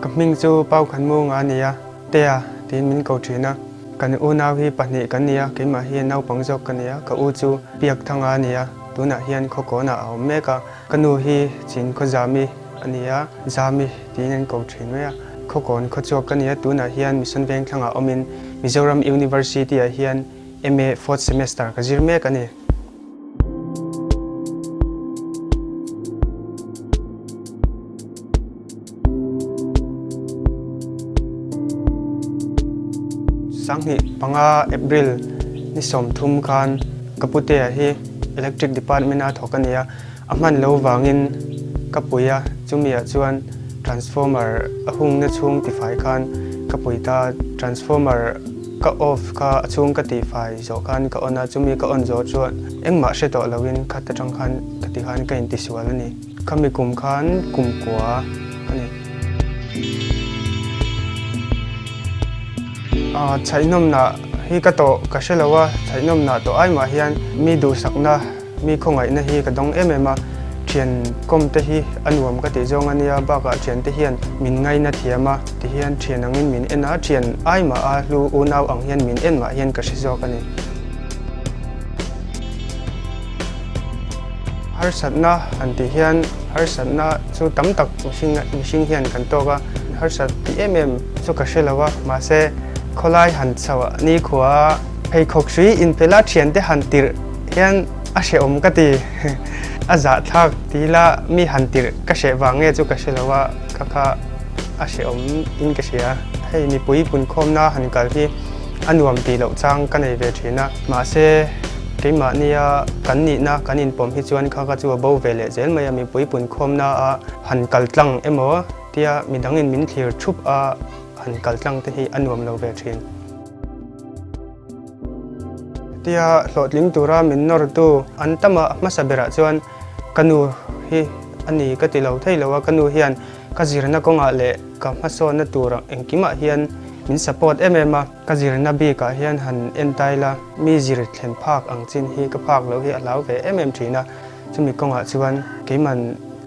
Ka hming chu Pau Khanmunga a ni a, Tea tiin min ko thin a. Kan unau hi pahnih kan ni a, keimah hi naupang zawk ka ni a, ka u chu Piakthanga a ni a, tunah hian Khawkawnah a awm mek a. Ka nu hi Chin Khawzami a ni a, Zami tiin an ko thin mai a. Khawkawn khawchhuak ka ni a, tunah hian Mission Vengthlangah awmin Mizoram University-ah hian MA fourth semester ka zir mek a ni. Sanghnih panga April ni 30 khan ka putea hi Electric Department a thawk a ni a, a hman lo vangin ka pui a, chumi ah chuan transformer a hungna chhung tifai khan ka pui ta, transformer ka off kha a chhung ka tihfai zawh khan ka on a, chumi ka on zawh chuan engmah hre tawh loin khat atang khan ka ti khan ka intisual a ni. Khami kum khan kum kua a ni. Chhaihnawmna hi ka tawh ka hre lo a, chhaihnawmna tawh ai mah hian mi duhsakna, mi khawngaihna hi ka dawng em em a, thian kawm te hi a nuam ka tih zawng a nia, bakah thian te hian min ngaina thiam a, tihian thian angin min en a, thian ai mah a hlu unau ang hian min en mah hian ka hre zawk a ni. Harsatna han tih hian harsatna chu tam tak mihring mihring hian kan tawk a, harsat tih em em chu ka hre lo a, mahse khawlai han chho ah nikhua pheikhawk hrui inpela thiante han tirh hian a hrehawm ka ti, a zahthlak ti ila mi han tirh ka hreh vang nge chu ka hre lo a, kha kha a hrehawm in ka hria. Hei mipui punkhawmna han kal hi a nuam tih loh chang ka nei ve thin a, mahse keimahnia kan nihna kan inpawm hi chuan kha kha chu a bo ve leh zel mai a, mipui punkhawmna a han kal tlang emaw tia midangin min thlir thup a han kal tlang te hi a nuam lo ve thin. Tia hlawhtling tura min nawrtu an tam a, hmasa berah chuan ka nu hi a ni ka ti lo thei lo a, ka nu hian ka zirna kawngah leh ka hmasawnna tur engkimah hian min support em em a, ka zirna bikah hian han en tai la, mi zir thlen phak ang chin hi ka phak loh hi a hlau ve em em thin a, chumi kawngah chuan keiman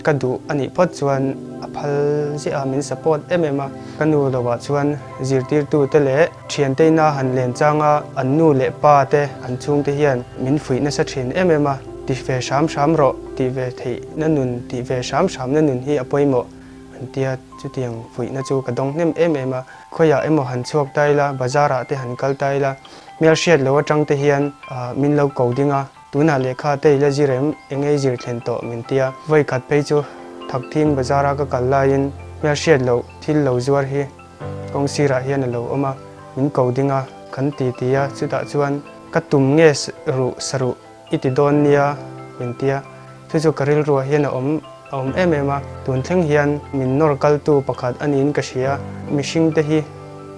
ka duh a nih phawt chuan a phal ziah a, min support em em a, ka nu lovah chuan zirtirtute leh thiante ina han len changa an nu leh pa te an chhungte hian min fuih nasa thin em em a, ti ve hram hram rawh tih ve theihna nun tih ve hram hramna nun hi a pawimawh. An tia, chutiang fuihna chu ka dawng hnem em em a, khawiah emaw han chhuak ta ila, bazar ah te han kal ta ila, hmel hriat lo atang te hian min lo ko ding a, tunah lehkha te ila zir em, eng ei zir thlen tawh min tia, vawi khat phei chu Thakthing bazar a ka kal laiin hmel hriat loh thil lo zuar hi kawng sirah hian a lo awm a, min ko ding a, kan ti ti a, chutah chuan ka tum nge ruh saruh I ti dawn nia min tia, chu chu ka rilruah hian a awm a awm em em a, tun thleng hian min nawr kaltu pakhat a niin ka hria. Mihring te hi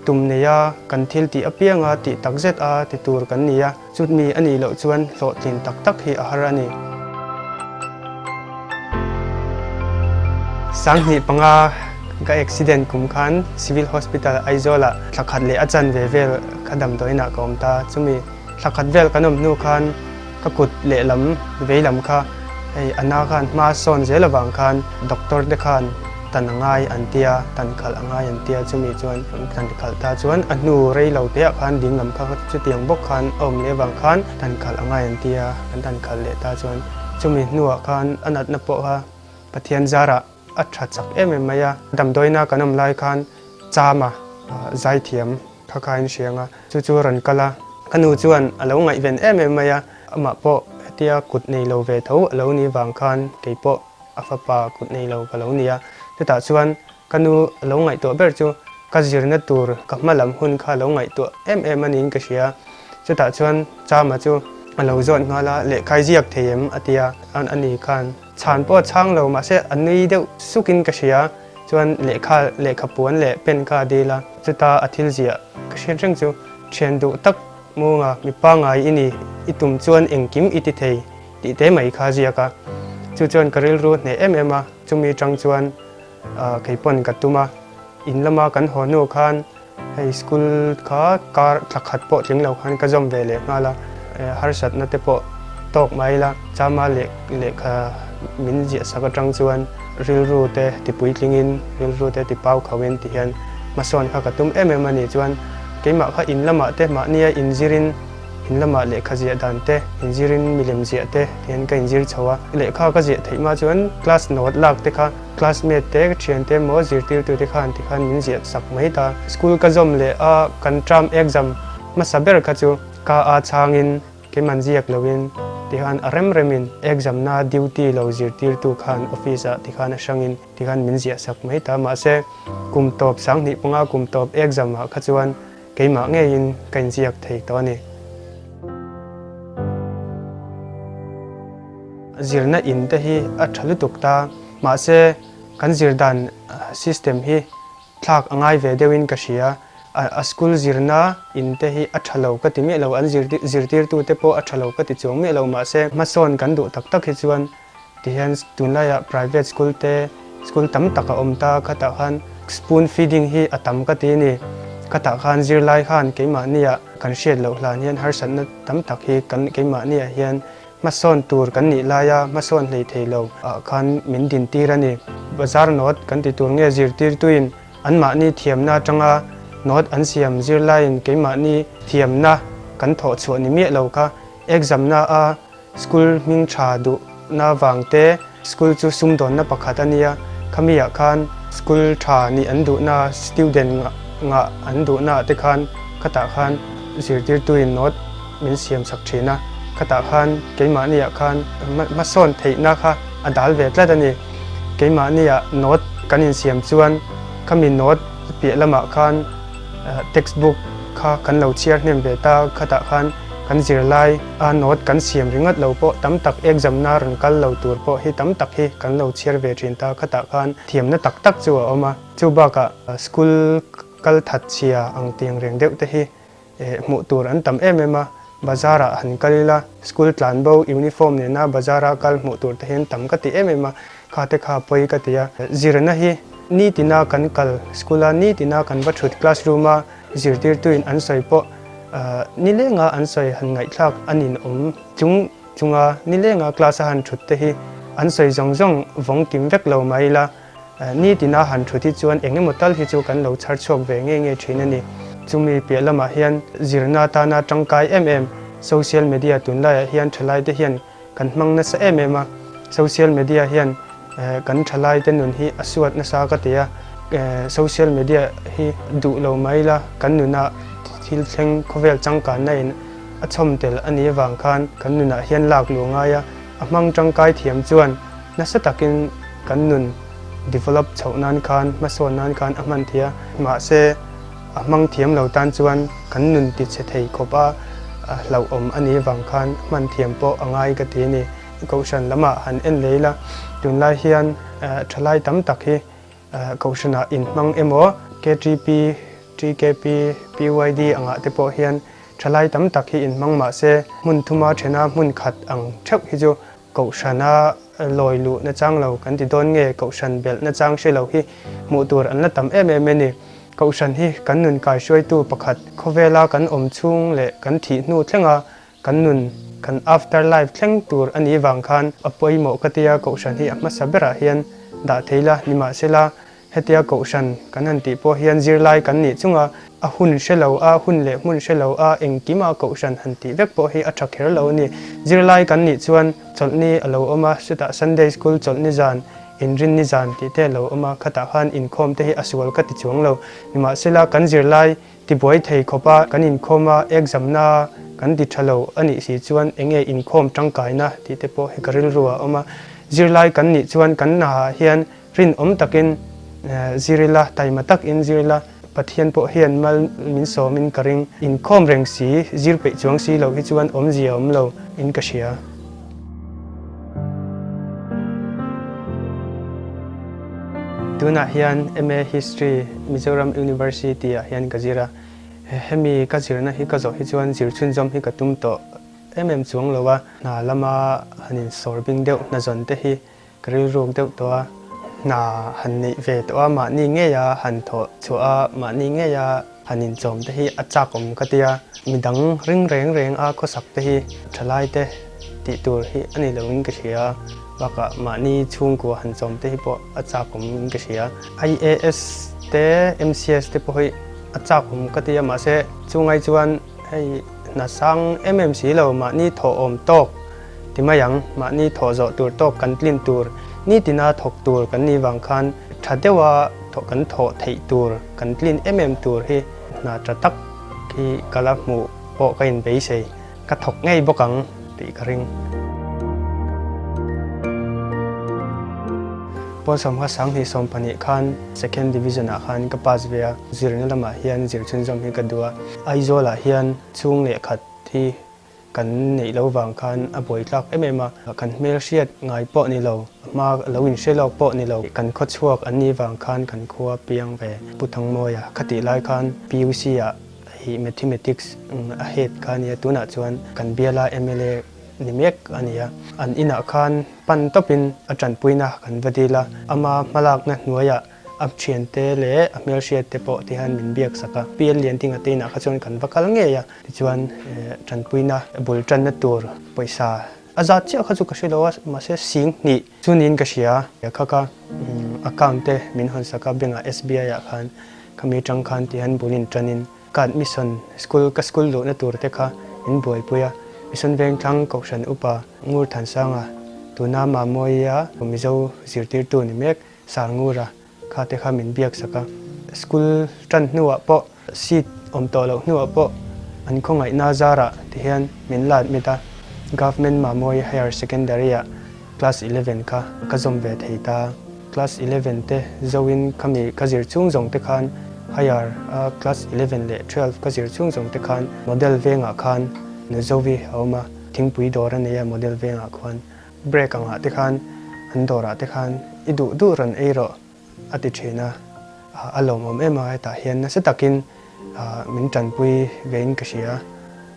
tum neia kan thil tih apianga tih tak zet a ti tur kan ni a, chutmi a nih loh chuan hlawhtlin tak tak hi a har a ni. 2005 ka accident kum khan Civil Hospital Aizawl-ah thla khat leh a chanve vel ka damdawiinah ka awm ta, chumi Thla khat vel kan awm hnu khan ka kut lehlam veilam kha hei a na khan hma sawn zel avang khan doctor te khan tan a ngai an tia, tan khalh a ngai an tia chumi chuan tan khalh ta chuan a hnu rei lo te ah khan dinglam kha chutiang bawk khan a awm leh avang khan tan khalh a ngai an tia, kan tan khalh leh ta chuan chumi hnuah khan a natna pawh kha Pathian zarah a tha chak em em mai a, damdawiina kan awm lai khan Chama zaithiam Kha kha in hriang a, chu chu a rawn kal a. Ka nu chuan a lo ngaihven em em mai a, amah pawh hetia kut nei lo ve tho a lo nih vang khan kei pawh a fapa kut nei lo ka lo ni a. Chutah chuan ka nu a lo ngaihtuah ber chu ka zirna tur ka hma lam hun kha a lo ngaihtuah em em a niin ka hria. Chutah chuan Chama chu a lo zawt nghal a, lehkhai ziak thei em a ti a, a ni khan chhan pawh a chhang lo mahse a nui deuh sukin ka hria. Chuan lehkha lehkha puan leh pen kha a dil a, chuta a thil ziah ka hriat reng chu thian duh tak munga mi pangngai i ni, i tum chuan engkim i ti thei tih te mai kha a ziak a. Chu chuan ka rilru hneh em em a, chumi tang chuan kei pawn ka tum a, in lama kan haw hnu khan hei school kha kar thla khat pawh tling lo khan ka zawm ve leh nghal a, harsatna te pawh tawk mai ila, chama lehkha min ziah sak atang chuan. rilru te ti puitlingin rilru te ti pau khauhin ti hian hmasawn kha ka tum em em a ni. Chuan keimah kha in lamah te mahnia inzirin in lamah lehkha ziah dan te inzirin milem ziah te ti hian ka inzir chho a. Lehkha ka ziah theih hma chuan class note lak te kha classmate te ka thiante emaw zirtirtu te khan ti khan min ziah sak mai ta. School ka zawm leh a kan term exam hmasa ber kha chu ka a chhangin Keiman ziak loin tikhan a rem remin exam na duty lo zirtirtu khan office ah tikhan a hrangin tikhan min ziah sak mai ta. Mahse kum tawp 2005 kum tawp exam ah kha chuan keimah ngeiin ka inziak thei tawh a ni. Zirna in te hi a tha lutuk ta. Mahse kan zir dan system hi Thlak a ngai ve deuhin ka hria. A school zirna in te hi a tha lo ka ti miah lo, an zirtirtu te pawh a tha lo ka ti chuang miah lo. Mahse, hmasawn kan duh tak tak hi chuan tihian tunlaiah private school te, school tam tak a awm ta, khatah khan spoon feeding hi a tam ka ti a ni. Khatah khan zirlai khan keimahniah kan hriat loh hlan hian harsatna tam tak hi kan keimahniah hian Hmasawn tur kan nih laia hmasawn hlei thei lo ah khan min din tir a ni. Bazar note kan ti tur nge zirtirtuin anmahni thiamna atanga note an siam zirlaiin keimahni thiamna kan thawh chhuah ni miah lo kha exam-na a school hming tha duhna vang te school chu sumdawnna pakhat a nia khami ah khan school tha nih an duhna student ngah an duhna ah te khan khatah khan zirtirtuin note min siam sak thin a, khatah khan keimahni ah khan hmasawn theihna kha a dal ve tlat a ni. Keimahni ah note kan insiam chuan khami note piah lamah khan textbook kha kan lo chhiar hnem ve ta, khatah khan kan zirlai a note kan siam ringawt lo pawh tam tak exam na rawn kal lo tur pawh hi tam tak hi kan lo chhiar ve thin ta, khatah khan thiamna tak tak chu a awm a. Chu bakah school kal that chhia ang tiang reng deuh te hi Hmuh tur an tam em em a, bazar ah han kal ila, school tlan bo uniform nena bazar a kal hmuh tur te hian tam ka ti em em a, kha te kha pawi ka ti a. Zirna hi nitina kan kal school a, nitina kan va thut classroom a zirtirtuin an sawi pawh nilenga an sawi han ngaihthlak a ninawm chung chunga nilenga class a han thut te hi an sawi zawng zawng vawng kim vek lo mai ila. Nitina han thut hi chuan eng emaw tal hi chu kan lo chhar chhuak ve ngei ngei thin a ni. Chumi piah lamah hian zirna atana tangkai em em social media tunlaiah hian thalaite hian kan hmang nasa em em a. Social media hian kan thalaite nun hi a suat nasa ka ti a. Social media hi duh lo mai la kan nunah thil thleng khawvel changkanna in a chhawm tel a nih avang khan kan nunah hian lak luh ngai a. A hmang tangkai thiam chuan nasa takin kan nun develop chhoh nan khan, hmasawn nan khan a hman thei a. Mahse, a hmang thiam lo tan chuan kan nun ti chhe thei khawp a hlauhawm a nih vang khan hman thiam pawh a ngai ka ti a ni. Kohhran lamah han en leh ila, tunlai hian thalai tam tak hi Kohhranah inhmang emaw, KTP, TKP, PYD angah te pawh hian thalai tam tak hi inhmang mahse hmun thuma thena hmun khat ang theuh hi chu Kohhrana lawi luh nachang lo kan ti dawn nge Kohhran belh nachang hre lo hi hmuh tur an la tam em em a ni. Kohhran hi kan nun kaihruaitu pakhat khawvela kan awm chhung leh kan thih hnu thlenga kan nun kan after life thleng tur a nih vang khan a pawimawh ka tia Kohhran hi a hmasa berah hian dah thei la nimahsela Hetia kohhran kan han tih pawh hian zirlai kan nih chunga a hun hre lo a, hun leh hmun hre lo a, engkima kohhran han tih vek pawh hi a tha kher lo a ni. Zirlai kan nih chuan chawlhni a lo awm a, chutah Sunday School chawlhni zan, inrinni zan tih te a lo awm a, khatah khan inkhawm te hi a sual ka ti chuang lo. Nimahsela kan zirlai tibuai thei khawp a, kan inkhawm a, exam na kan ti tha lo a nih si chuan enge inkhawm tangkaina tih te pawh hi ka rilru ah a awm a. Zirlai kan nih chuan kan hnaah hian Rinawm takin zir ila, taima takin zir ila, Pathian pawh hian mal min sawmin ka ring. Inkhawm reng si, zir peih chuang si lo hi chuan awmzia awm lo in ka hria. Tunah hian MA History Mizoram University ah hian ka zir a, hemi ka zirna hi ka zawh hi chuan zir chhunzawm hi ka tum tawh em em chuang lo a, hna lama han insawr bing deuh hna zawn te hi Ka rilruk deuh tawh a, hna han neih ve tawh a, mahni ngeia han thawh chhuah a, mahni ngeia han inchawm te hi a chak awm ka tia, midang ring reng reng a khawsak te hi thalai te tih tur hi a ni loin ka hria. Bakah mahni chhungkua han chawm te hi pawh a chak awm in ka hria. IAS te MCS te pawh hi a chak awm ka ti a mahse chungai chuan hei hna sang em em si lo mahni thawh awm tawk ti mai ang. Mahni thawh zawh tur tawk kan tlin tur nitina thawk tur kan nih vang khan tha deuha thawh kan thawh theih tur kan tlin em em tur hi hna tha tak hi ka la hmuh pawh ka inbeisei. Ka thawk ngei bawk ang tih ka ring. Pawl sawmkha sanghnih 12 khan Second Division ah khan ka pass ve a, zirna lamah hian zir chhunzawm hi ka duh a. Aizawl ah hian chhung leh khat hi kan neih lo vang khan a buai tlak em em a, kan hmel hriat ngai pawh ni lo, a hma lo inhre lawk pawh ni lo, kan khaw chhuak an nih vang khan kan khua piang ve. Pu Thangmawia khatih lai khan PUC ah Hi Mathematics a head kha a nia, tunah chuan kan biala mla ni mek a nia. An inah khan pan tawpin a tanpuina kan va dil a, ama hmalakna hnuaiah a thiante leh a hmelhriatte pawh ti hian min biak sak a. PL Liantinga te inah kha chuan kan va kal ngei a, tichuan tanpuina bul tanna tur pawisa a zat chiah kha chu ka hre lo a, mahse sing hnih chu niin ka hria. Kha ka account te min hawn sak a, bank ah SBI ah khan Khami atang khan ti hian bul in tanin ka admission school ka school luhna tur te kha min buaipui a, Mission Vengthlang Kohhran Upa Ngur Thansanga tuna Mamawia Mizo zirtirtu ni mek Sarngura kha te kha min biak sak a. School tan hnuah pawh seat awm tawh loh hnuah pawh an khawngaihna zarah ti hian min la admit a, Government Mamawia Higher Secondary ah Class 11 kha ka zawm ve thei ta. Class 11 te zoin khami ka zir chhung zawng te khan higher a class 11 leh 12 ka zir chhung zawng te khan model vengah khan nu zovi a awm a, thingpui dawr a nei a model vengah khuan break angah te khan an dawrah te khan i duh duh rawn ei rawh a ti thin a, a lawmawm em a hetah hian nasa takin min tanpui vein ka hria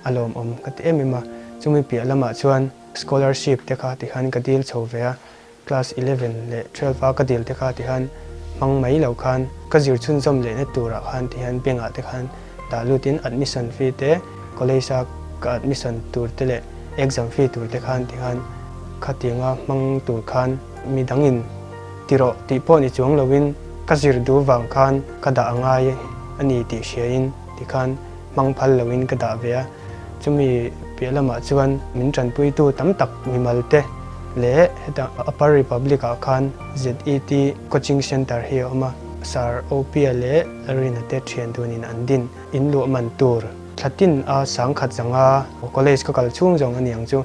a lawmawm ka ti em em a, chumi piah lamah chuan scholarship te kha tikhan ka dil chho ve a. Class 11 leh 12 a ka dil te kha tihian hmang mai lo khan ka zir chhunzawm lehna turah khan tihian bank ah te khan dah lutin admission fee te college a ka admission tur te leh exam fee tur te khan tihian khatianga hmang tur khan midangin ti rawh tih pawh ni chuang loin ka zir duh vang khan ka dah a ngai a ni tih hriain tikhan hmang phal loin ka dah ve a. Chumi piah lamah chuan min tanpuitu tam tak mimal te leh heta Upper Republic ah khan ZET Coaching Centre hi a awm a, Sir Opia leh Larina te thian dunin an din in luah man tur thla tin a sangkhat zanga college ka kal chhung zawng a niang chu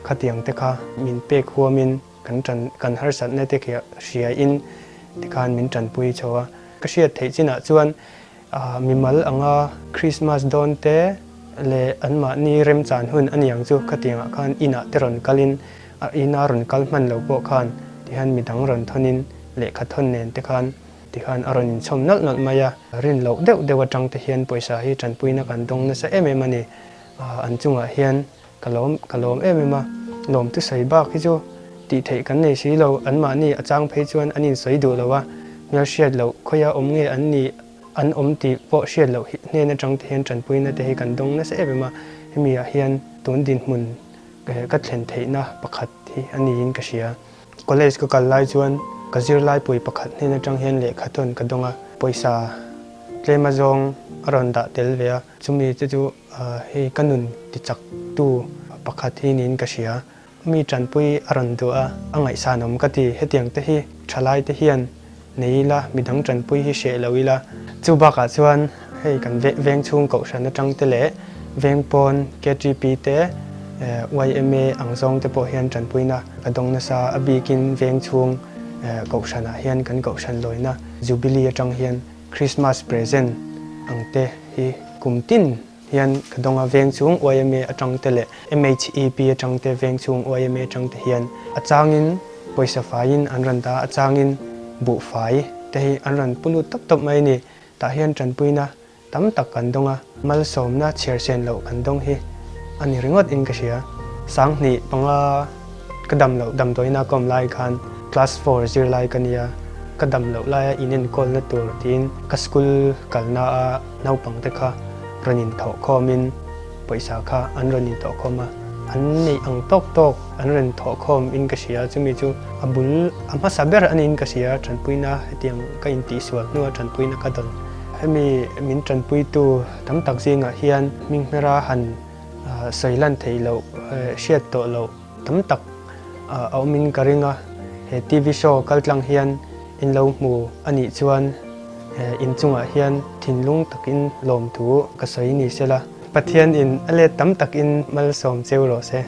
khatiang te kha min pek huamin kan tan kan harsatna te khi hria in tikhan min tanpui chho a. Ka hriat theih chinah chuan Mimal anga Krismas dawn te leh anmahni remchan hun a niang chu khatiangah khan inah te rawn kalin a ina rawn kal hman lo pawh khan tihian midang rawn thawnin lehkha thawn nen te khan tikhan a rawn inchhawm nawlh nawlh mai a. Rin loh deuh deuh atang te hian pawisa hi tanpuina kan dawng nasa em em a ni. An chungah hian ka lawm ka lawm em em a, lawm thusawi bak hi chu tih theih kan nei si lo, anmahni a chang phei chuan an insawi duh lo a, hmelhriat loh khawia awm nge an nih an awm tih pawh hriat loh hnen atang te hian tanpuina te hi kan dawng nasa em em a, hemi ah hian tun dinhmun ka thlen theihna pakhat hi a niin ka hria. College ka kal lai chuan ka zirlaipui pakhat hnen atang hian lehkha tawn ka dawng a, pawisa tlem azawng a rawn dah tel ve a, chumi te chu Hei ka nun tichaktu pakhat hi niin ka hria. Mi tanpui a rawn duh a, a ngaihsanawm ka ti. Hetiang te hi thalai te hian nei ila, midang tanpui hi hreh lo ila. Chu bakah chuan hei kan veng chhung kohhran atang te leh veng pawn KTP te yma ang zawng te pawh hian tanpuina ka dawng nasa. A bikin veng chhung kohhranah hian kan kohhran lawina Jubilee atang hian Christmas present ang te hi kum tin hian ka dawng a, veng chung yma atang te leh MHEP atang te veng chung yma atang te hian a changin pawisa faiin an rawn dah a, a changin buhfai te hi an rawn pu lut tawp tawp mai a ni. Tah hian tanpuina tam tak kan dawng a, malsawmna chhiarsen loh kan dawng hi a ni ringawt in ka hria. 2005 ka dam loh damdawiina ka awm lai khan class four zirlai ka nia, ka dam loh laia in enkawlna tur tiin ka school kalna a naupang te kha rawn inthawh khawmin pawisa kha an rawn inthawh khawm a. An neih ang tawk tawk an rawn thawh khawm in ka hria, chumi chu a bul a hmasa ber a niin ka hria, tanpuina hetiang ka intihsual hnua tanpuina ka dawn. Hemi min tanpuitu tam tak zingah hian hminghmera han sawi lan theih loh, hriat tawh loh tam tak a awmin ka ring a, he TV show kaltlang hian in lo hmu a nih chuan inchungah hian thinlung takin lawmthu ka sawi ni sela. Pathian in a let tam takin malsawm cheu rawh se.